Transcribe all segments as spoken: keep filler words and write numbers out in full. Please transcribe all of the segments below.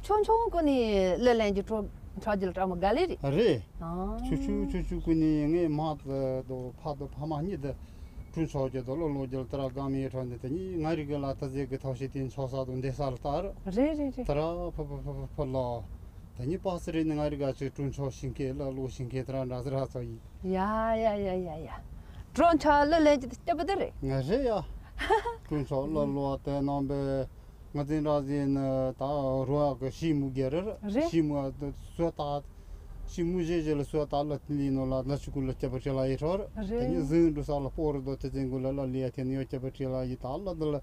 ཆུང་ཆུང་ཀུན་ནས་གླུ་ལེན་རྒྱུ་སྤྲོ་འཆམ་རྒྱུ་ལ་སྤྲང་མོ་དགའ་ལེ་རེད། རེད། ཨང་། ཆུང་ཆུང་ཆུང་ཆུང་ཀུན་ནས་ངས་མ་དུ་དུ་ཕ་དུ་ཕ་མ་གཉིས་དུ་སྤྲོ་འཆམ་རྒྱུ་དུ་གླུ་ལེན་རྒྱུ་ལ་དུ་ར་དགའ་མོ་ཡོད་འགྲོ་ནས། དེ་ནས་ང་རང་གི་ལ་དུ་ཟེར་གི་ཐབས་ཤེས་དེ་འཆམ་ས་དང་བསྡད་ས་ལ་ལྟ་ར། རེད་རེད་རེད། དུ་ར་ཕུ་ཕུ་ཕུ་ཕུ་ཕུ་ལ། དེ་ནས་པ་སི་རེད་ནས་ང་རང་ག་ཅིག་སྤྲོ་འཆམ་ཤེས་མཁན་གླུ་ལེན་ཤེས་མཁན་དུ་ར་འདྲ་ཟེར་ཧ་ཚོ་ཡིན། ཡ་ཡ་ཡ་ཡ་ཡ། སྤྲོ་འཆམ་གླུ་ལེན་རྒྱུ་དུ་སྐྱིད་པོ་དེ་རེད། ང་རེད་ཡ། སྤྲོ་འཆམ་གླུ་ལེན་དེ་རྣམ་པའི། ང་ཚོའི་འདྲ་ཟིན་ནི་ད་རུ་བ་གི་ཤི་མུ་གེ་རེད། རེད། ཤི་མུ་ཨ་སོ་ད་ཤི་མུ་ཞེ་ཞེ་ལ་སོ་ད་ལ་ལི་ནོ་ལ་ལ་ཆུ་ཀུ་ལ་སྐྱབས་པ་ཁྲི་ལ་ཡི་ཧྲོ་རེད། དེ་ནི་ཟིན་འགྲོ་ས་ལ་སྤོ་རུ་དོ་དེ་ཚེ་འགུ་ལ་ལ་ལི་ཡ་དེ་ནི་ཡོ་སྐྱབས་པ་ཁྲི་ལ་ཡི་ད་ལ་དེ་ལ་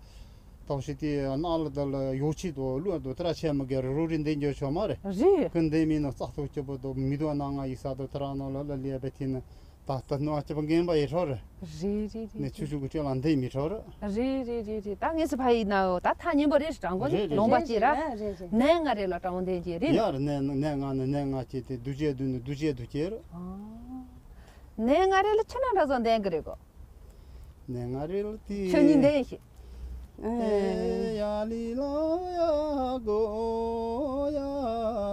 ཐོག་ཤི་དེ་ན་ལ་དེ་ལ་ཡོ་ཆི་དོ་ལུ་དོ་དེ་ར་ཆེ་མུ་གེ་རུ་རི་འདེ་འགྱོ་ཆོ་མ་རེད། རེད། ཀུན་འདེ་མི་ནོ་རྩ་ཐོ་སྐྱབས་པ་དོ་མི་དོ་ན་ང་ཡི་ས་དོ་དེ་ར་ནོ་ལ་ལ་ལི་ཡ་བེ་ཐི་ནི། ད་ལྟ་ནོ་ཨ་ཅེ་པ་རྒན་པ་ཡི་ཧྲོ་རེད། རེད་རེད་རེད། ནས་ཆུ་ཆུ་གི་སྤྲེལ་ལ་འདི་མི་ཧྲོ་རེད། རེད་རེད་རེད་རེད། ད་ངས་སུ་ཕ་ཡི་ན་ད་ཐ་སྙན་པོ་རེད། དྲང་པོ་རེད་ནི་རེད། ལོང་པ་རེད་ཅི་ར། རེད་རེད། ནས་ང་རེད་ལ་དྲང་པོ་འདི་ཅི་རེད། ཡར་ནས་ནས་ང་ནས་ནས་ང་ཅེ་དེ་དུ་ཅེ་དུ་ནི་དུ་ཅེ་དུ་ཅེ་རེད། ཨ། ནས་ང་རེད་ལ་ཆི་ན་འདྲ་བཟོ་འདན་གི་རེད་གོ། ནས་ང་རེད་ལ་དེ་ཆོས་ཉིད་འདན་ཞིག་ཨེ་ཡ་ལི་ལོ་ཡ་གོ་ཡ་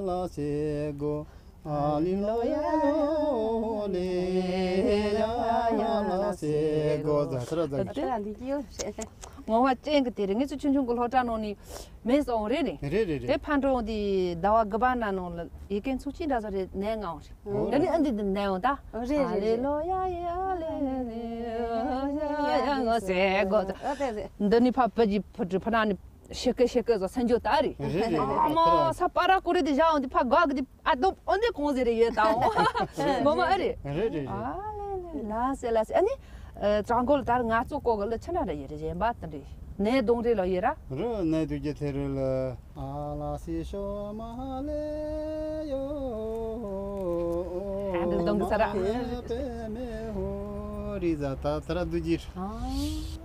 ལ་སེ་གོ། ཨ་ལི་ལོ་ཡ་ཡོ་ལེ་ཡ་ཡ་ལ་སེ་གོ། ཛ་ས་ར་ཛ་གི། ད་འདི་ཀྱི་ཡོད་རེད། ངོ་མ་ཅན་གི་དེ་རེད། ངེད་ཚོ་ཆུང་ཆུང་གི་སློབ་གྲྭ་ནང་ནས་མེད་སོང་རེད་རེད། རེད་རེད་རེད། དེ་ཕན་གྲོང་དེ་ཟླ་བ་དགུ་པ་ན་ནང་ལ་ཡི་གེ་ཚུགས་ཆེན་འདྲ་ས་རེད་ནས་ངའང་རེད། ཨོ། ད་ནི་ཨ་འདི་འདི་ནས་འོང་ད། རེད་རེད་རེད། ཨ་ལེ་ལོ་ཡ་ཡ་ལེ་ལེ་ཡ་ཡ་ངོ་སེ་གོ། ཨ་རེད་རེད། འདི་ནི་ཕ་ཕ་ཇི་ཕུ་ཏྲི་ཕ་ན་ནི་ཤེ་ཀེ་ཤེ་ཀེ་ཟོ་སན་ཇོ་ད་རེད། རེད་རེད་རེད། ཨ་མ་ས་པ་ར་ཀུ་རེ་དེ་བཞག་འོང་དེ་ཕ་ག་གི་དེ་ཨ་དོ་ཨོ་འདི་གོང་ཟེ་རེ་ཡོད་ད་འོ། ངོ་མ་ཨ་རེད། རེད་རེད་རེད། ཨ་ལེ་ལེ་ལ་སེ་ལ་སེ། ཨ་ནི་ཨ་ཙང་གོ་ལ་ད་ང་ཚོ་ཀོ་གི་ལ་ཆ་ན་ར་ཡེ་རེ་གཞན་པ་དེ་འདྲ་ནས་གདོང་རེ་ལ་ཡེ་ར། རེད་ནས་དུ་རྒྱ་ཐེ་རེ་ལ། ཨ་ལ་སི་ཤོ་མ་ལེ་ཡོ། ཨ་འདི་གདོང་གི་ས་ར། པེ་མེ་ཧོ་རི་ཛ་ད་ད་ར་དུ་ཇིར། ཨ།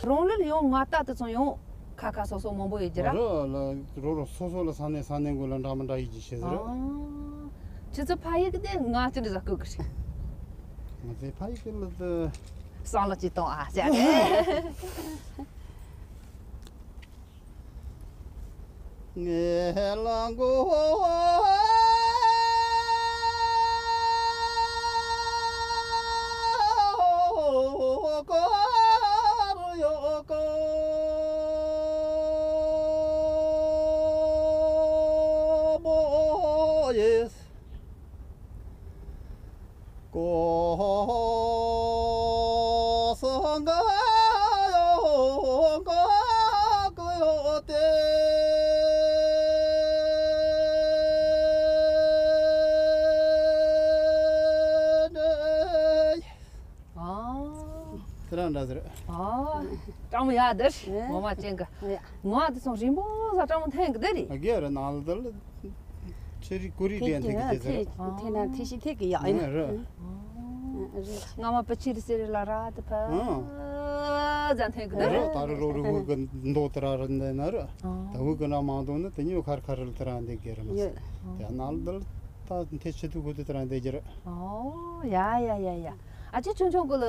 རང་ལུགས་ཡང་ང་ལྟ་དུ་ཚང་ཡང་ཁ་ཁ་སོ་སོ་མང་པོ་ཡོད་ཀྱི་ར། རོ་ལ་རོ་རོ་སོ་སོ་ལ་ས་གནས་ས་གནས་འགོ་ལ་འདྲ་མི་འདྲ་ཡིན་གྱི་ཤེས་ཟེར། ཨ། ཁྱེད་ཚོ་ཕ་ཡུལ་གི་དེ་ང་ཅི་འདྲ་ཟ་ཀུ་གི་རེད། ང་ཚོའི་ཕ་ཡུལ་གི་ལ་དུ། བསམ་བློ་ཅི་གཏོང་ཨ་ཟེར་རེད། ངེ་ལ་མགོ་ཀར་ཡོད་ཀོ་བོ་ཡེ། ཀོ་སང་ག་ཡོ་ག་གུ་ཡོ་ཏེ། ཨ། དེ་རང་འདྲ་ཟེར། ཨ། སྤྲང་མོ་ཡ་དེར་ངོ་མ་ཅན་གི། ཡ། ངོ་ཨ་དེ་སོང་རིང་པོ་ས་སྤྲང་མོ་འཐེན་གི་དེ་རེད། ཨ་གེ་རེ་ནང་ལ་དེ་ལ། ཆེ་རི་ཀུ་རི་དེ་ཡང་ཐེག་གི་ཐེག་ཟེར། ཐེག་ན་ཐེག་ཤི་ཐེག་གི་ཡག་ཡིན་ན་རེད། སྔ་མ་པ་ཕྱིར་ཟེར་ལ་ར་དེ་ཕ། ཙམ་ཐོན་གི་འདུག་རེད། ད་རུ་རོ་རུ་དབུགས་གི་མདོ་དེ་ར་རེད་འདི་ན་ར། ཨོ། ད་དབུགས་གི་ན་མ་མདོ་ནི་དེ་ཉིད་ཁར་ཁར་རེད་དེ་ར་འདི་གི་རེད་མ་ཡོད། ཟད། དེ་ན་འདི་ད་འཐེ་ཆི་ཐུག་གུ་དེ་དེ་ར་འདི་གི་རེད། ཨོ་ཡ་ཡ་ཡ་ཡ། ཨ་ཅེ་ཆུང་ཆུང་གི་ལ་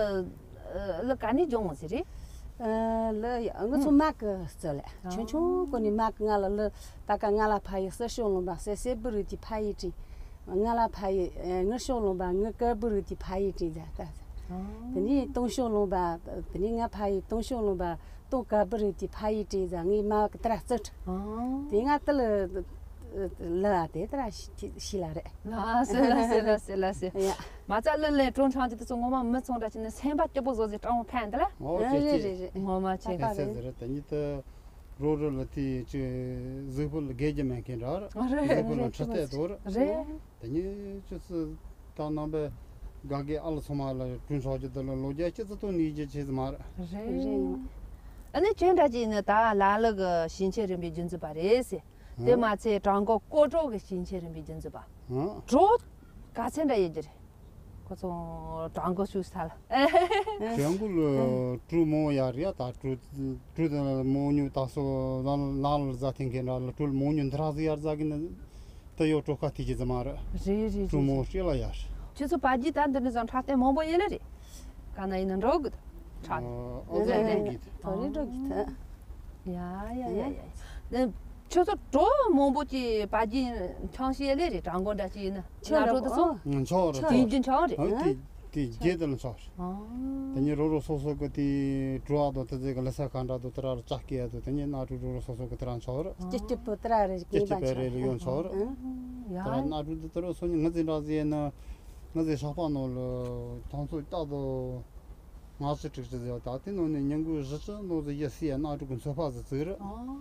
ལ་ག་ནས་སྦྱོང་བ་ཟེར་རེད། ཨ་ལ་ཡ་ང་ཚོ་མ་གི་རྩི་ལ་ཆུང་ཆུང་གོ་ནས་མ་གི་ང་ལ་ལ་ད་ག་ང་ལ་ཕ་ཡི་གསེར་ཤོག་ལུང་པ་གསེར་གསེར་བུ་རུ་དེ་ཕ་ཡི་དྲིན། ང་ལ་ཕ་ཡི་ཨེ་ངར་ཤོག་ལུང་པ་ངར་དཀར་བུ་རུ་དེ་ཕ་ཡི་དྲིན་ཟ་ད་ཟ། དེ་ནས་སྟོང་ཤོག་ལུང་པ་དེ་ནས་ང་ཕ་ཡི་སྟོང་ཤོག་ལུང་པ་སྟོང་དཀར་བུ་རུ་དེ་ཕ་ཡི་དྲིན་ཟ། ངའི་མ་གི་ཏི་ར་རྩི་ཁྲི། དེ་ང་ཏི་ལ་ལ་དེ་ཏི་ར་ཤི་ཤི་ལ་རེད། ལ་སེ་ལ་སེ་ལ་སེ་ལ་སེ། ཡ། མ་རྩ་ལ་ལས་གྲོང་ཆང་གི་དེ་ཚོ་ངོ་མ་མི་ཚོང་འདྲ་བྱས་ནས་སེམས་པ་སྐྱིད་པོ་བཟོ་ཟེར་སྤྲང་བོ་ཕན་འདི་ལ། ཨོ་རེད་ཅེ་རེད་ཅེ། རེད་རེད། ངོ་མ་ཆེ། ད་ག་ཨེ་ཟེར་རེད། ཟེར་རེད། དེ་ཉིད་དུ། རོ་རོ་ལ་དེ་ཅི་གཟུགས་པོ་ལ་དགེ་རྒྱུ་མེད་མཁན་འདྲ་ར། རེད། གཟུགས་པོ་ལ་འཕྲི་ལྟས་དོ་ར། རེད། དེ་ཉིད་ཅི་སི་ད་ནང་པའི་དགའ་དགའི་ཨ་ལ་ཚོ་མ་ལ་གྲོན་ཆོག་རྒྱུ་དེ་ལ་ལོ་བརྒྱ་ཅི་ཙི་ཏོ་ནི་རྒྱུ་ཆེ་ཙི་མ་ར། རེད། རེད། ཨ་ནི་ཁྱོད་འདྲ་ཅིག་ནི་ད་ལ་ལ་གི་ཞིང་ཆེན་རིམ་པའི་རྒྱུན་འཛིན་པ་རེད་ཟེར། དེ་མ་ཚད་བྲག་འགོ་ཀོ་ཀྲོ་གི་ཞིང་ཆེན་རིམ་པའི་རྒྱུན་འཛིན་པ། ཧང་། གྲོ་ག་ཚད་འདྲ་ཡོད་རྒྱུ་རེད། ཁོ་ཚོ་བྲག་འགོ་ཞུ་ས་ལ། བྲག་འགོ་ལ་གྲུ་མོ་ཡ་རེད་ཡ། ད་གྲུ་གྲུ་དང་མོ་ཉུ་ད་སོ་ལ་ལ་ལ་ཟ་ཐེན་མཁན་འདྲ་ལ་གྲུ་ལ་མོ་ཉུ་འདི་ར་ཟི་ཡར་ཟ་གི་ན་ད་ཡོ་གྲོ་ཁ་ཐི་གི་ཟི་མ་རེད། རེད་རེད་གྲུ་མོ་རེད་ཤེ་ལ་ཡར། ཁྱོད་ཚོ་པ་ཇི་ད་འདི་ནི་ཟང་ཁྲ་སྟེ་མང་པོ་ཡེ་ལེ་རེད། ག་ན་ཡིན་ན་འགྲོ་གི་ཁྲ། ཨ་ཨོ་ཟེར་ནས་འགྲོ་གི་ད་རེད་འགྲོ་གི་ད། ཡ་ཡ་ཡ་ཡ། ཁྱོད་ཚོ་གྲོ་མང་པོ་ཅིག་པ་ཇི་འཆང་ཤེས་ལེ་རེད། བྲག་འགོ་འདྲ་ཅིག་ཡིན་ན་ཁྱོད་ན་གྲོ་འདི་སོང་། ཨ་འཆང་རེད། དེ་རྒྱུ་འཆང་རེད། ཨ་དེ་དེ་རྒྱས་དེ་ལ་འཆང་རེད། ཨ། དེ་ཉིད་རོ་རོ་སོ་སོ་གི་དེ་གྲོ་ཨ་དོ་དེ་ཚེ་གི་ལ་ས་ག་འདྲ་དོ་དེ་ར་ལ་ལྕགས་སྐྱེ་ཡ་དོ་དེ་ཉིད་ན་གྲོ་རོ་རོ་སོ་སོ་གི་དེ་ར་འཆང་རེད། སྐྱེ་སྐྱེ་པོ་དེ་ར་རེད། སྐྱེ་སྐྱེ་པའི་རེ་ལ་ཡོན་འཆང་རེད། ཡ། དེ་ར་ན་གྲོ་དེ་དེ་རོ་སོ་ཉིད་ང་ཚེ་འདྲ་ཟེ་ན་ང་ཚེ་ཤག་པ་ནོ་ལ་ཐང་ཚོ་ལྟ་དོ། ང་ཚོ་དྲུག་ཅུ་ཟེར་བ་ད་དེ་ནང་ནས་ཉིན་གུང་བཞི་ཅུ་ནང་ཚོ་ཡ་སི་ཡ་གནའ་གྲུ་གི་ཚོད་དཔག་ཟིག་བཙུགས་རེད། ཨ།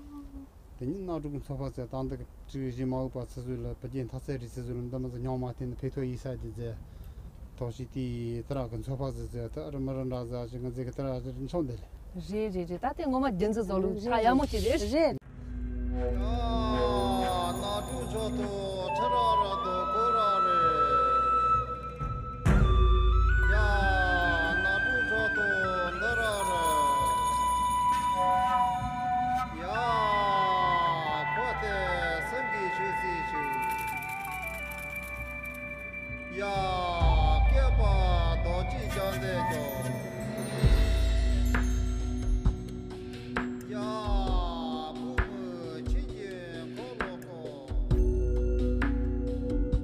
དེ་ཉིན་གནའ་གྲུ་གི་ཚོད་དཔག་ཟིག་ད་འདི་གི་དྲུག་བཞི་མ་འོས་པ་ཚེ་བཟོས་ལ་བུ་རྒྱན་ཐ་ཚད་རེད། ཚེ་བཟོས་ལ་འདི་མ་ཟིག་ཉོང་མ་བསྟན་ནས་ཕེ་ཐོ་ཡིག་ས་དེ་ཟེར། ཐོག་ཞིག་དེ་དེ་ར་གི་ཚོད་དཔག་ཟིག་ཟེར་ད་རི་མི་རི་འདྲ་ཟ་ཞིག་ང་ཚེ་གི་དེ་ར་ཟེར་མཆོག་འདི་ལས། རེད་རེད་རེད། ད་དེ་ངོ་མ་རྒྱུན་འཛིན་བཟོ་ལུགས་ཆ་ཡག་མོ་ཞིག་རེད། རེད། ཡ། གནའ་གྲུ་མཆོག་ཏུ་ཁྲི་ར་ར་དོ་ཀོ་ར་རེད། ཡ། གནའ་གྲུ་མཆོག་ཏུ་འདི་ར་རེད། ཡ། ཁོ་དེ་སེང་གེ་ཆོས་སྲིད་ཆོས། ཡ། བསྐལ་པ་རྡོ་རྗེ་ལྗང་ལྡན་ཀྱང་། ཡ། བུ་མོ་ཁྱེད་ཀྱི་འཁོར་ལོ་བསྐོར། ཡ། བུ་མོ།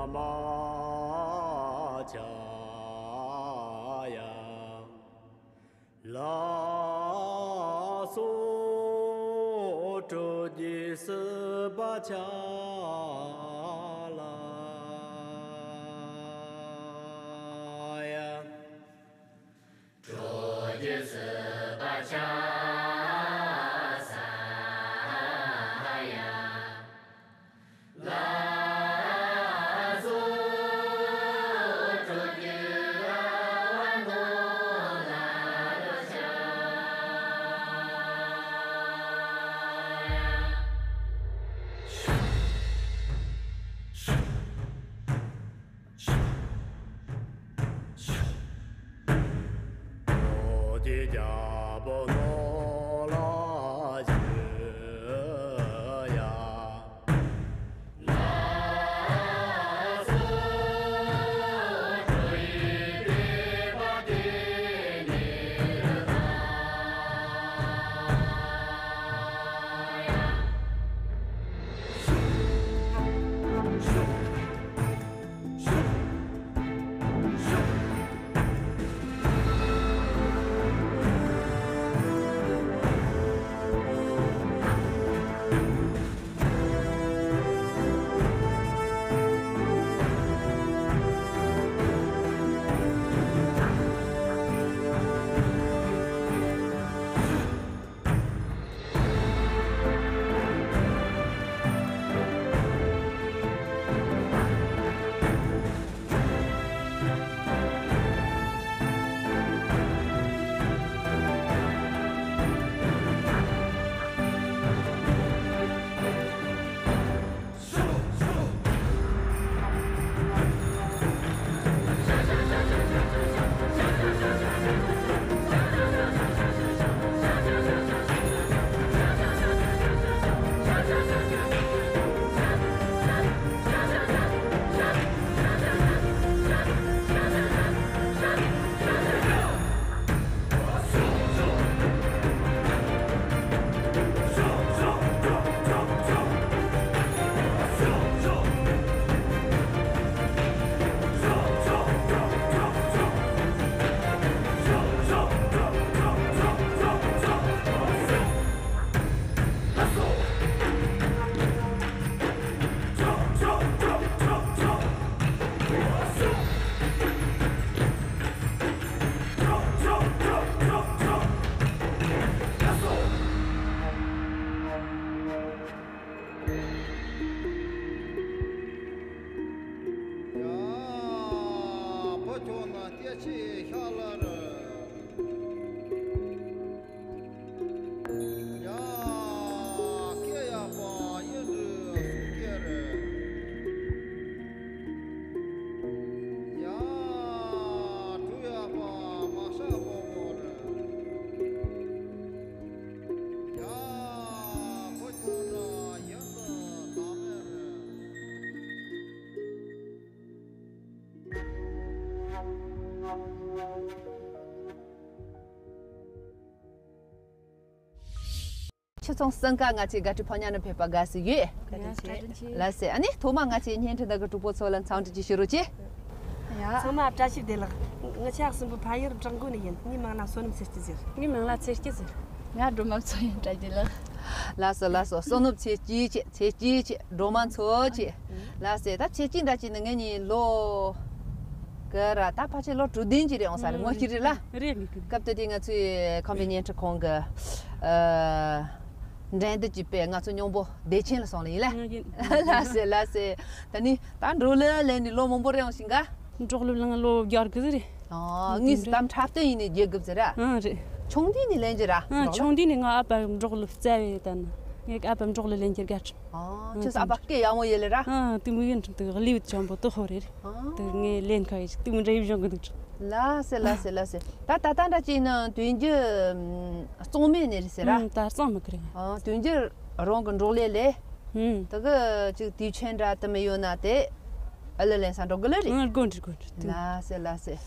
མ་ཆ་ཡ། ལ་སོ་སྤྲོ་རྒྱུ་སྲིད་པ་ཆ་ལ་ཡ། སྤྲོ་རྒྱུ་སྲིད་པ་ཆ་ས་ཡ། ལ་སོ་སྤྲོ་རྒྱུ་ར་བ་ནོ་ལ་ལོ་ཆ་ཡ། ཡ། བུ་ཁྱོད་ན་སྐྱེ་ཆེ་ཤ་ལ་རུ། ཡ། སྐེ་ཡག་པ་ཡིན་དུ་སུ་སྐེ་རེད། ཡ། གྲུ་ཡག་པ་མ་ཤ་པོ་པོ་རེད། ཡ། བུ་ཁྱོད་ན་ཡིན་དུ་ད་མེད་རེད། ཁྱེད་ཚོ་སང་ཀ་ང་ཚོའི་དགའ་སྤྲོའི་ཕོ་ཉ་ནང་ཕེབས་པ་དགའ་བསུ་ཡོད། བཀའ་དྲིན་ཆེ། ལགས་སེ། ཨ་ནི་ཐོག་མ་ང་ཚོའི་བརྙན་འཕྲིན་ནང་གི་གྲོགས་པོ་ཚོ་ལ་འཚམས་འདྲི་ཅིག་ཞུ་རོགས་གྱིས། ཡ། ཚང་མ་བཀྲ་ཤིས་བདེ་ལེགས། ང་ཆགས་སྲིན་པོ་ཕ་ཡུལ་བྲག་འགོ་ནས་ཡིན། ངའི་མིང་ལ་བསོད་ནམས་ཚེ་སྐྱིད་ཟེར། ངའི་མིང་ལ་ཚེ་སྐྱིད་ཟེར། ང་སྒྲོལ་མ་མཚོ་ཡིན། བཀྲ་ཤིས་བདེ་ལེགས། ལགས་སོ་ལགས་སོ། བསོད་ནམས་ཚེ་སྐྱིད་ཆེ། ཚེ་སྐྱིད་ཆེ། སྒྲོལ་མ་མཚོ་ཆེ། ལགས་སེ། ད་ཚེ་སྐྱིད་འདྲ་ཅིག་ནི་ངེད་གཉིས་ལོ་ག་ར་ད་ཕལ་ཆེར་ལོ་དྲུག་བདུན་ཅིག་རེད་འོང་ས་རེད། ངོ་ཤེས་རེད་ལ། རེད་མི་དགོས། སྐབས་དེ་དུས་ང་ཚོའི་ཁམས་པའི་བརྙན་འཕྲིན་ཁང་གི་ཨ་འགྲན་བསྡུར་གྱི་དཔེ་ང་ཚོ་མཉམ་པོ་བདེ་ཆེན་ལ་སོང་ལ་ཡིན་ལ། ང་ཡིན། ལགས་སེ་ལགས་སེ། ད་ནི་ད་འབྲོག་གླུ་ལེན་ནི་ལོ་མང་པོ་རེད་འོང་ཞིང་ག། འབྲོག་གླུ་ལེན་ལོ་བརྒྱད་དགུ་ཟིག་རེད། ཨ། ཨ། དངོས་སུ་ད་འཁྲབ་སྟོན་ཡིན་ནི་བརྒྱད་དགུ་ཟིག་ར། ཨ་རེད། ཆུང་དུས་ནས་ལེན་རྒྱུ་ར། ཨ། ཆུང་དུས་ནས་ང་ཨ་ཕ་འབྲོག་གླུ་རྩ་བའི་ད་ནི་ངའི་ཨ་ཕ་འབྲོག་གླུ་ལེན་རྒྱུར་དགའ་དྲན། ཨ། ཁྱོད་ཨ་ཕ་སྐད་ཡག་མོ་ཡོད་ལེ་ར། ཨ། དེ་མོ་ཡིན་དྲན་དུ་ལི་བུ་ཆེན་པོ་དུ་ཧོ་རེད། ཨ། དེ་ངས་ལེན་ཁ་ཡིས་དེ་མོ་འདྲ་ཡིབ་སྦྱོང་གི་འདུག་དྲན། ལགས་སེ་ལགས་སེ་ལགས་སེ། ད་ད་ལྟ་འདྲ་ཅིག་ནི་དུས་རྒྱུན་གཙང་མ་ནས་རེད་ཟེར་ར། ཨ། ད་གཙང་མ་གི་རེད། ཨ། དུས་རྒྱུན་རང་གི་འབྲོག་ལས་ལས། ཨུམ། དེ་གི་ཅིག་དུས་ཆེན་འདྲ་དུ་མི་ཡོད་ན་དེ་ཨ་ལ་ལེན་ས་འགྲོ་གི་ལ་རེད། ཨ། དགོས་འདྲི་དགོས་འདྲི། ལགས་སེ་ལགས་སེ།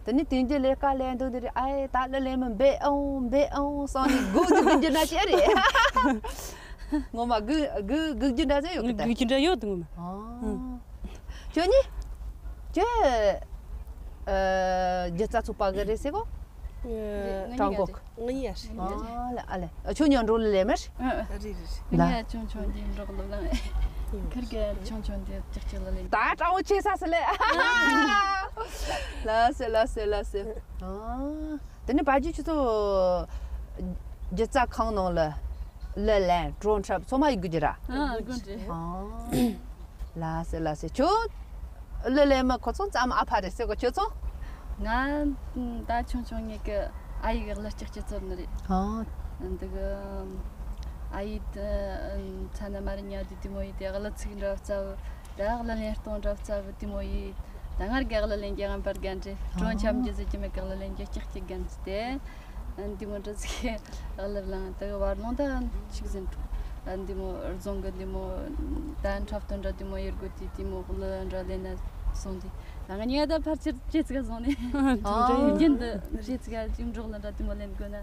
དེ་ནི་དུས་རྒྱུན་ལས་ཀ་ལས་འདུག་དེ་རེད། ཨའི་ད་ལ་ལེན་མི་འབད་ཨང་འབད་ཨང་སང་ནི་སྒུག་དེ་སྒུག་རྒྱུ་འདྲ་ཅིག་རེད། ངོ་མ་སྒུག་སྒུག་སྒུག་རྒྱུ་འདྲ་ཟེར་ཡོད་གི་ད། སྒུག་རྒྱུ་འདྲ་ཡོད་དེ་ངོ་མ། ཨ། ཨུམ། ཁྱོད་གཉིས། ཁྱོད། ཨ། སྒྱུ་རྩལ་ཚོགས་པ་གི་རེད་ཟེར་གོ། ཨ། ཀྲང་གོ། ང་གཉིས་ཀ་རེད། ཨ་ལེ་ཨ་ལེ། ཁྱོད་གཉིས་འགྲོ་ལས་ལས་མེད། ཨ། རེད་རེད་རེད། ང་གཉིས་ཀ་ཆུང་ཆུང་དེ་འགྲོ་ལ་ལ། ཁིར་གི་ཆུང་ཆུང་དེ་ཅིག་ཅིག་ལ་ལས། ད་ཀྲང་གོ་ཆེ་ས་སི་ལེ། ལ་སེ་ལ་སེ་ལ་སེ། ཨ། དེ་ནས་བ་རྒྱུད་ཁྱོད་ཚོ་སྒྱུ་རྩལ་ཁང་ནང་ལ་གླུ་ལེན་བྲོ་འཁྲབ་ཚང་མ་ཡི་དགོས་ཀྱི་ར། ཨ། དགོས་ཀྱི། ཨ། ལ་སེ་ལ་སེ། ཁྱོད་གླུ་ལེན་མི་ཁོ་ཚོ་ཙམ་ཨ་ཕ་རེད་ཟེར་གོ། ཁྱོད་ཚོ། ང་ད་ཆུང་ཆུང་ངེད་ཀྱི་ཨ་ཡེ་གི་གླུ་ལྕགས་ཀྱི་བཙུར་ནི་རེད། ཨ། འདི་གི་ཨ་ཡེ་དེ་ཚ་ན་མ་རི་ཉལ་དུས་དེ་མོ་ཡེ་དེ་གླུ་ཚིག་འདྲ་བཙལ། ད་གླུ་ལེན་སྟངས་འདྲ་བཙལ་དེ་མོ་ཡེ། ད་སྔར་གི་གླུ་ལེན་རྒྱུ་ངན་པར་རྒན་རེད། ཨ། བྲོ་འཁྲབ་རྒྱུ་ཟེར་གྱི་མེད་གི། གླུ་ལེན་རྒྱུ་ལྕགས་ཀྱི་རྒན་ཟེར་ཏེ། འདི་མོ་འདྲ་ཟིག་གླུ་བླངས། དེ་གི་བར་ལོང་ད་ཤིག་ཟིན་འགྲོ། འདི་མོ་རྫོང་གི་འདི་མོ་ད་འཁྲབ་སྟོན་འདྲ་འདི་མོ་ཡེ་དགོས་དུས་དེ་མོ་གླུ་འདྲ་ལེན་ན་སོང་དུས། ད་ང་གཉིས་ད་ཕལ་ཆེར་ཅི་ཟིག་ག་སོང་ནས། ཨ། རྒྱུན་དུ་ཅི་ཟིག་ག་ཅིག་འགྲོགས་ལ་འདྲ་འདི་མོ་ལེན་དགོས་ན།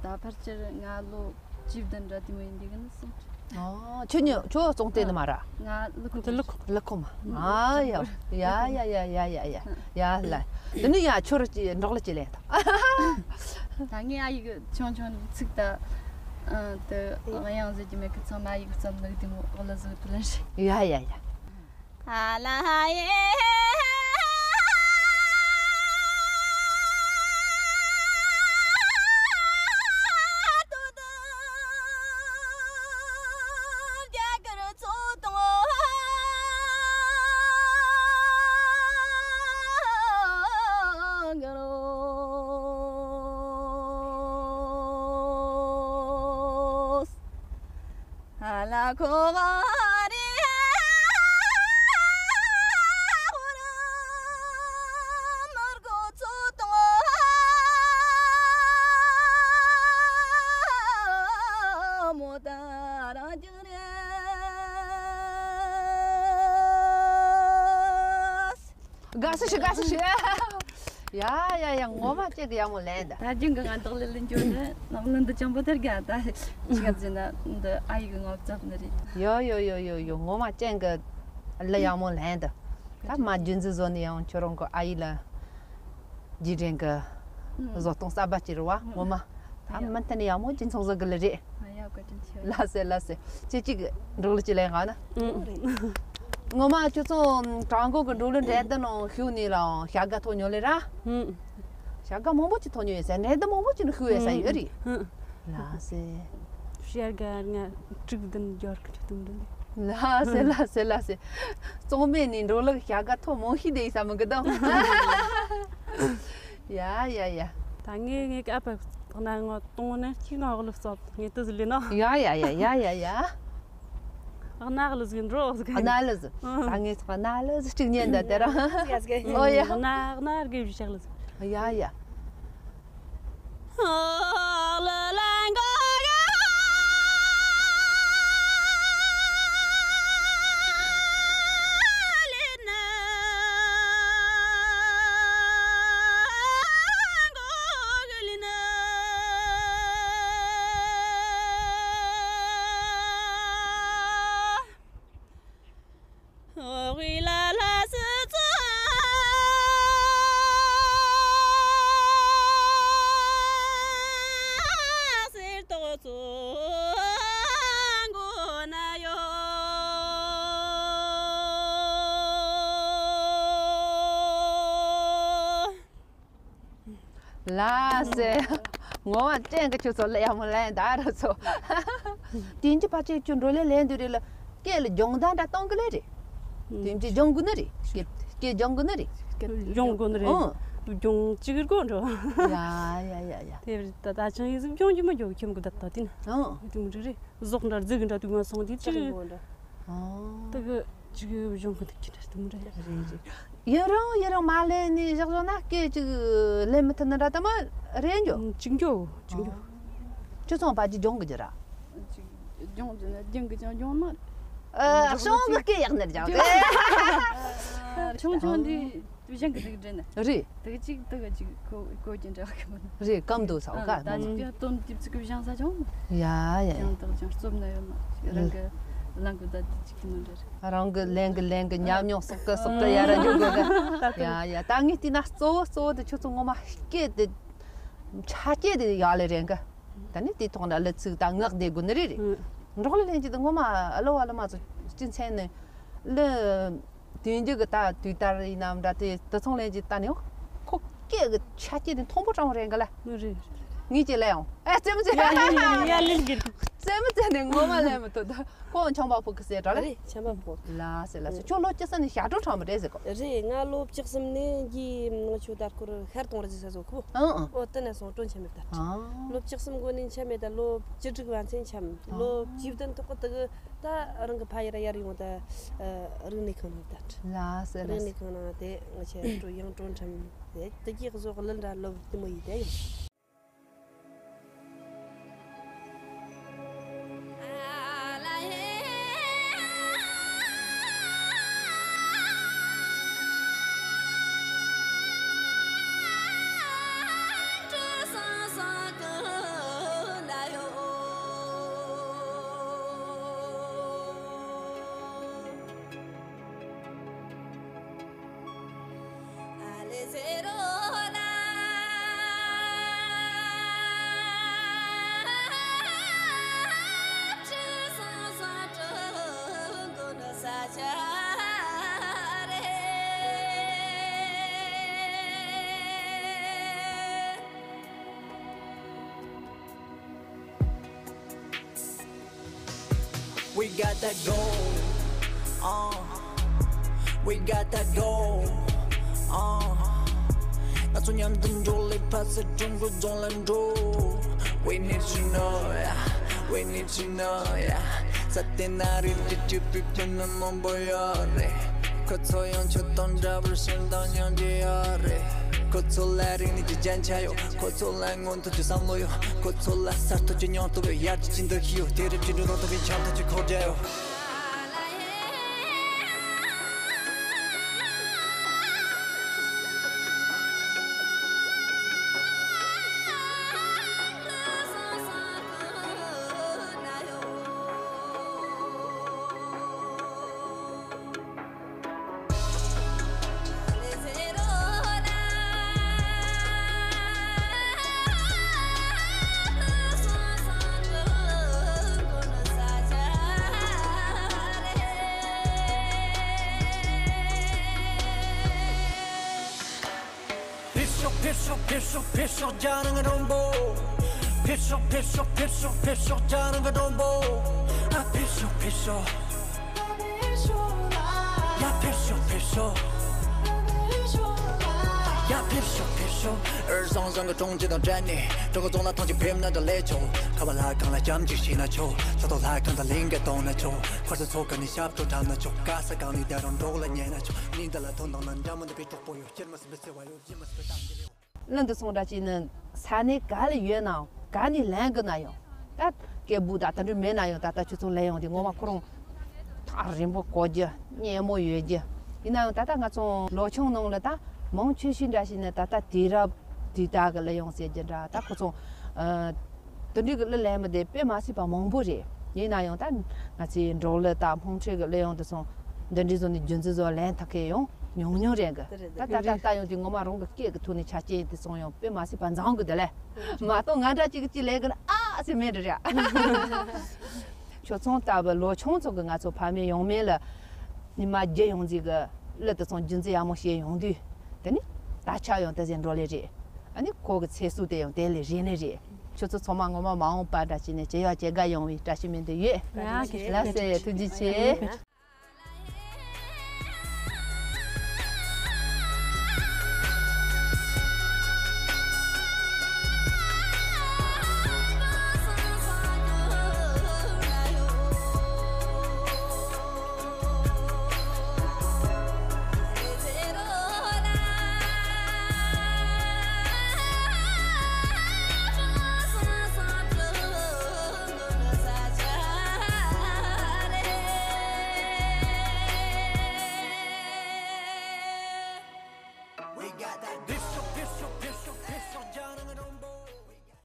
ད་ཕལ་ཆེར་ང་ལོ་བཅུ་བདུན་འདྲ་དེ་མོ་ཡིན་འདི་གི་ནི་སོང་། ཨ། ཁྱོད་གཉིས་ཁྱོད་རྫོང་དེ་ནི་མ་ར། ང་ལུ་ཁུ། འདི་ལུ་ཁུ། ལུ་ཁུ་མ། ཨ་ཡ་ཡ་ཡ་ཡ་ཡ་ཡ་ལ། འདི་ནི་ཡ་ཁྱོད་ཀྱི་འགྲོགས་ལ་ཅི་ལེན་ད། ད་ངས་ཨ་ཡེ་གི་ཆུང་ཆུང་ཚིག་ད། ཨ། དེ་དབྱངས་ཟེར་གྱི་མེད་གི། ཚང་མ་ཨ་ཡེ་གི་རྩོམ་ལུགས་དེ་མོ་འོ་ལ་བཟོ་དུ་ལེན་ཤི། ཡ་ཡ་ཡ། དགའ་བསུ་ཞུ། དགའ་བསུ་ཞུ། ཡ་ཡ་ཡ། ངོ་མ་ཅིག་ཡག་མོ་ལེན་ད། ད་རྒྱུན་གི་ང་འདོགས་ལེ་ལེན་རྒྱུ་ནི་ནམ་ལུན་འདི་ཅང་པོ་དེར་དགའ། ད་ཤི་ག་ཟིན་ན་འདི་ཨ་ཡེ་གི་ངོ་བཙབ་ནི་རེད། ཡོ་ཡོ་ཡོ་ཡོ་ཡོ། ངོ་མ་ཅན་གི་ལ་ཡག་མོ་ལེན་ད། ད་མ་རྒྱུན་འཛི་བཟོ་ནི་ཡང་ཁྱོད་རང་གི་ཨ་ཡེ་ལ་རྗེས་དྲན་གི་བཟོ་སྟངས་གསར་པ་ཅིག་རེད་བ། ངོ་མ་ད་མི་མཐུན་ནི་ཡག་མོ་ཅི་ཚོང་བཟོ་གི་ལ་རེད། ཡ། བཀའ་དྲིན་ཆེ། ལགས་སེ་ལགས་སེ། ཁྱེད་ཅིག་འགྲོགས་ལ་ཅི་ལེན་ག་ན། ངོ་མ་ཁྱོད་ཚོ་ཀྲང་གོ་གི་འགྲོ་ལུགས་འགྲན་བསྡུར་ནང་ཞུགས་ནས་ལ་བྱ་དགའ་ཐོབ་མྱོང་ལེ་ར། བྱ་དགའ་མང་པོ་ཅིག་ཐོབ་མྱོང་ཡོད་ས། འགྲན་བསྡུར་མང་པོ་ཅིག་ནང་ཞུགས་ཡོད་ས་ཡོད་རེད། ལགས་སེ། བྱ་དགའ་ང་དྲུག་བདུན་འབྱོར་གི་འདུག་འདི། ལགས་སེ་ལགས་སེ་ལགས་སེ། རྩོམ་མེད་ནས་འགྲོ་ལུགས་བྱ་དགའ་ཐོབ་མང་ཤོས་དེ་ཡིན་ས་མི་གི་དང་། ཡ་ཡ་ཡ། ད་ངས་ངས་ཀ་ཨ་ཕ་གནའ་ངོ་གཏོང་ནས་ཁྱི་ང་འོག་ལ་བཙོག་ངས་ཏི་ཟི་ལི་ནོ། ཡ་ཡ་ཡ་ཡ་ཡ་ཡ། གནའ་ལ་ཟིག་འགྲོ་ཟིག་གནའ་ལ་ཟིག་ད་ངས་ཚོ་གནའ་ལ་ཟིག་གཅིག་ཉན་ད་དེ་ར། ཨོ་ཡ། གནའ་གནའ་དགེ་བཞི་ཤག་ལ་ཟིག་ཡ་ཡ། ལགས་སེ། ངོ་མ་ཅན་གི་ཁྱོད་ཚོ་ལ་ཡག་མོ་ལེན་ད་ར་ཚོ། དེང་གི་ཕལ་ཆེར་ཁྱོད་འགྲོ་ལེ་ལེན་དུས་རེད་ལ། སྐད་ལ་སྦྱོང་བརྡར་འདྲ་གཏོང་གི་ལེ་རེད། དེང་གི་སྦྱོང་དགོས་ནི་རེད། སྐད་སྐད་སྦྱོང་དགོས་ནི་རེད། སྦྱོང་དགོས་ནི་རེད། ཨང་། སྦྱོང་གཅིག་དགོས་འགྲོ། ཡ་ཡ་ཡ་ཡ། དེ་རེད། ད་ད་ཆང་ཡིན་ཟིག་སྦྱོང་རྒྱུ་མ་འཇོག་ཁྱིམ་གི་ད་ད་དེ་ན། ཨང་། དེ་མོ་རེད། ཟོག་འདྲ་རྫི་གི་འདྲ་དུ་མ་སོང་དེ་ཅི། ཨང་། དེ་གི་ཅི་གི་སྦྱོང་གི་འདུག་ཀྱི་འདྲ་དུ་མོ་རེད། རེད་རེད། ཡུན་རིང་ཡུན་རིང་མ་ལེན་ནས་བཞག་བཞག་ན་སྐད་ཅིག་ལེན་མི་ཐུབ་ནི་འདྲ་དུ་མ་རེད་འགྱོ། ཅིག་འགྱོ་ཅིག་འགྱོ། ཁྱོད་ཚོ་བ་ཅིག་སྦྱོང་གི་འདུག་ར། སྦྱོང་གི་ན་སྦྱང་གི་ཅང་སྦྱོང་ན། ཨ། གཞུང་གི་སྐད་ཡག་ནི་སྦྱང་གི། ཆུང་ཆུང་འདི། གཞན་གྱི་དེ་ག་འདྲ་ན། རེད། དེ་ག་ཅིག་དེ་ག་ཅིག་གོ་གོ་རྒྱུ་འདྲ་གི་མ་ན། རེད། སྐམ་འདུག་ས་འོ་ཀ། ད་ཅིག་ཡང་སྟོན་དེབ་ཅིག་གི་བཞེངས་ས་ཅང་མ། ཡ་ཡ་ཡ། ཅང་དག་ཅང་རྩོམ་ན་ཡོད་མ་རང་གི་ ལང་གི་ད་དེ་ཅིག་གི་མི་འདྲ་རེད། རང་གི་ལན་གི་ལན་གི་ཉམས་མྱོང་སོགས་གི་སོགས་གི་ཡ་ར་འཇོག་དགོས་གི། ཡ་ཡ། ད་ངས་བལྟས་ན་གཙོ་བོ་གཙོ་བོ་དེ་ཁྱོད་ཚོ་ངོ་མ་སྐད་དེ་ཆ་རྐྱེན་དེ་ཡག་ལེ་རེད་གི། ད་ནི་དེ་ཐོག་ནས་གླུ་ཚིག་དང་ངག་བདེ་དགོས་ནི་རེད་རེད། འབྲོག་གླུ་ལེན་རྒྱུ་དེ་ངོ་མ་ཨ་ལོ་ཨ་ལོ་མ་ཚོ་སྤྱི་མཚན་ནས་གླུ་དོན་རྒྱུ་གི་ད་དུས་ལྟར་ཡིན་ནམ་འདྲ་དེ་དེ་ཚོང་ལེན་རྒྱུ་ད་ནི་ཁོ་སྐད་གི་ཆ་རྐྱེན་དེ་མཐོན་པོ་དྲང་བོ་རེད་གི་ལ། རེད། ངས་ཅི་ལས་ཡོང་ཨ་རྩེད་མོ་རྩེ་ཡ་ལེན་གི། རྩེད་མོ་རྩེ་ནས་ངོ་མ་ལེན་མི་ཐུབ་ད། ཁོ་ཆམ་པ་ཕོག་གི་ཟེར་གྲ་ལ། རེད། ཆམ་པ་ཕོག་ལ་ཟེར་ལ་ཟེར། ཁྱོད་ལོ་བཅུ་གསུམ་ནས་ཞག་བྲོ་འཁྲབ་མི་རེད་ཟེར་གོ། རེད། ང་ལོ་བཅུ་གསུམ་ནས་འདི་ནང་ཆོས་དར་སྐོར་ཤར་གཏོང་རེད་ཟེར་ཟོ་ཁུ། ཨང་ཨང་། ཨོ་དེ་ནས་སོང་གྲོན་ཆེན་མི་བསྡད། ཨང་། ལོ་བཅུ་གསུམ་འགོ་ནས་འཆམ་མེད་ད་ལོ་བཅུ་དྲུག་བར་མཚན་འཆམ། ཨང་། ལོ་བཅུ་བདུན་ཐོག་གི་དེ་གི་ད་རང་གི་ཕ་ཡུལ་ཡར་ཡོང་ད་རིག་གནས་ཁང་ནས་བསྡད། ལ་ཟེར་ལ་རིག་གནས་ཟེར། ཁང་ནང་དེ་ང་ཆེ་སྤྲོ་ཡང་སྤྲོ་འཁྲབ་དེ་དེ་གི་བཟོ་གི་ལི་འདྲ་ལོ་དེ་མོ་ཡིན་དེ་ཡོང་། We got that gold, uh, we got that gold, uh. ང་ཚོ་མཉམ་དུ་འགྲོ་ལེ་ཕ་སི་ཀྲུང་གོ་རྫོང་ལ་འགྲོ། We need to know, yeah, we need to know, yeah. ས་དེ་ན་རི་ཏི་ཏི་པི་པི་ནི་མང་པོ་ཡོད་རེད། ཁོ་ཚོ་ཡང་ཁྱོད་དང་འདྲ་བར་ཤེས་དང་སྙིང་རྗེ་ཡོད་རེད། ཁོ་ཚོ་ལ་རིག་གནས་ཀྱི་རྒྱན་ཆ་ཡོད། ཁོ་ཚོ་ལ་མངོན་མཐོ་གྱི་བསམ་བློ་ཡོད། ཁོ་ཚོ་ལ་གསར་གཏོད་ཀྱི་སྙིང་སྟོབས་ཡོད། ཡར་རྒྱས་ཀྱི་འདུ་ཤེས་ཡོད། དེང་རབས་ཀྱི་འགྲོ་སྟངས་ལྟ་བུའི་འཆམ་མཐུན་གྱི་འཁོར་རྒྱ་ཡོད། ཕེབས་ཤོག་ཕེབས་ཤོག་ཕེབས་ཤོག་ཕེབས་ཤོག་རྒྱ་ནག་མགྲོན་པོ། ཕེབས་ཤོག་ཕེབས་ཤོག་ཕེབས་ཤོག་ཕེབས་ཤོག་རྒྱ་ནག་མགྲོན་པོ། ཨ་ཕེབས་ཤོག་ཕེབས་ཤོག་ཡ་ཕེབས་ཤོག་ཕེབས་ཤོག་ཡ་ཕེབས་ཤོག་ཕེབས་ཤོག་ཨེ་བཟང་བཟང་གི་གྲོང་ཁྱེར་དང་འདྲ་ནས། གྲོགས་རྫོང་ལ་ཐང་ཆེན་ཕེབས་ན་འདྲ་ལས་ཆོག་ཁ་བ་ལྷ་ཁང་ལ་སྐྱབས་འཇུག་ཞུས་ན་ཆོག་ཕྱོགས་གཏོགས་ལྷ་ཁང་དང་ལིང་ག་གཏོང་ན་ཆོག་ཁོར་ས་ཚོགས་ཁང་ནས་ཞབས་བྲོ་འཁྲབ་ན་ཆོག་ག་ས་གང་ནས་བསྡད་རུང་འབྲོག་ལ་ཉལ་ན་ཆོག་ཉིན་དེ་ལ་ཐོན་དང་ན་འདྲ་མི་འདུག་པའི་གྲོགས་པོ་ཡོད། སྐྱེར་མ་ཟིན་པའི་བརྩེ་བ་ཡོད། ཡིད་མ་ཟིན་པའི་རྟགས་འདི་ཡོད། གླུ་འདི་སོང་འདྲ་ཅིག་ནི་ས་གནས་ག་ལ་ཡོད་ནའང་ག་ནས་ལེན་གི་ན་ཡང་ད་སྐད་སྦུག་དང་ད་འདྲ་མེད་ན་ཡང་ད་ལྟ་ཁྱོད་ཚོ་ལེན་ཡོང་དུས་ངོ་མ་ཁོ་རང་ཐག་རིང་པོ་གོ་རྒྱུ་སྙན་མོ་ཡོད་རྒྱུ། ཡིན་ན་ཡང་ད་ལྟ་ང་ཚོ་ལོ་ཆུང་ནང་ལ་ད་མང་ཆེ་ཤོས་འདྲ་ཞིག་ནི་ད་ལྟ་དུས་རབས་དུས་རྟག་གི་གླུ་དབྱངས་ཟེར་རྒྱུ་འདྲ་ད་ཁོ་ཚོ་ཨ། དེ་འདྲའི་གི་གླུ་ལེན་མི་དེ་དཔེ་མ་སྲིད་པ་མང་པོ་རེད། ཡིན་ན་ཡང་ད་ང་ཚོའི་འབྲོག་གླུ་དང་དམངས་ཁྲོད་ཀྱི་གླུ་དབྱངས་དེ་ཚོ་འདི་འདྲའི་བཟོ་ནས་རྒྱུན་འཛིན་བཟོ་ལེན་ཐུབ་མཁན་ཡང་ཉུང་ཉུང་རེད་གི། ད་ད་ད་ལྟ་ཡང་དེ་ངོ་མ་རང་གི་སྐད་ཀྱི་ཐོག་ནས་ཆ་རྐྱེན་དེ་ཚོ་ཡང་དཔེ་མ་སྲིད་པ་འཛོམས་གི་དེ་ལས་མ་གཏོགས་ང་འདྲ་གཅིག་གིས་གཅིག་ལེན་གི་ན་ཨ་ཟེར་མེད་རེད། ཁྱོད་ཚོ་ལྟ་བུ་ལོ་ཆུང་ཚོ་གི་ང་ཚོ་ཕ་མེས་ཡང་མེས་ལ་ཉི་མ་བརྒྱུད་ཡོང་རྩིས་གི་གླུ་དེ་ཚོ་རྒྱུན་འཛིན་ཡག་མོ་བྱས་ཡོང་དུས་དེ་ནི་ད་ཆ་ཡང་དེ་ཟེར་འགྲོ་ལེ་རེད། ཨ་ནི་ཁོ་གི་ཚེ་སྲོག་དེ་ཡང་དེ་ལས་རིང་ལས་རེད། ཁྱོད་ཚོ་ཚང་མ་ངོ་མ་མ་འོངས་པ་འདྲ་བྱས་ནས་བྱེད་ཡག་བྱེད་དགའ་ཡོང་བའི་བཀྲ་ཤིས་སྨོན་འདུན་ཡོད། ཡ་ལགས་སེ་ཐུགས་རྗེ་ཆེ།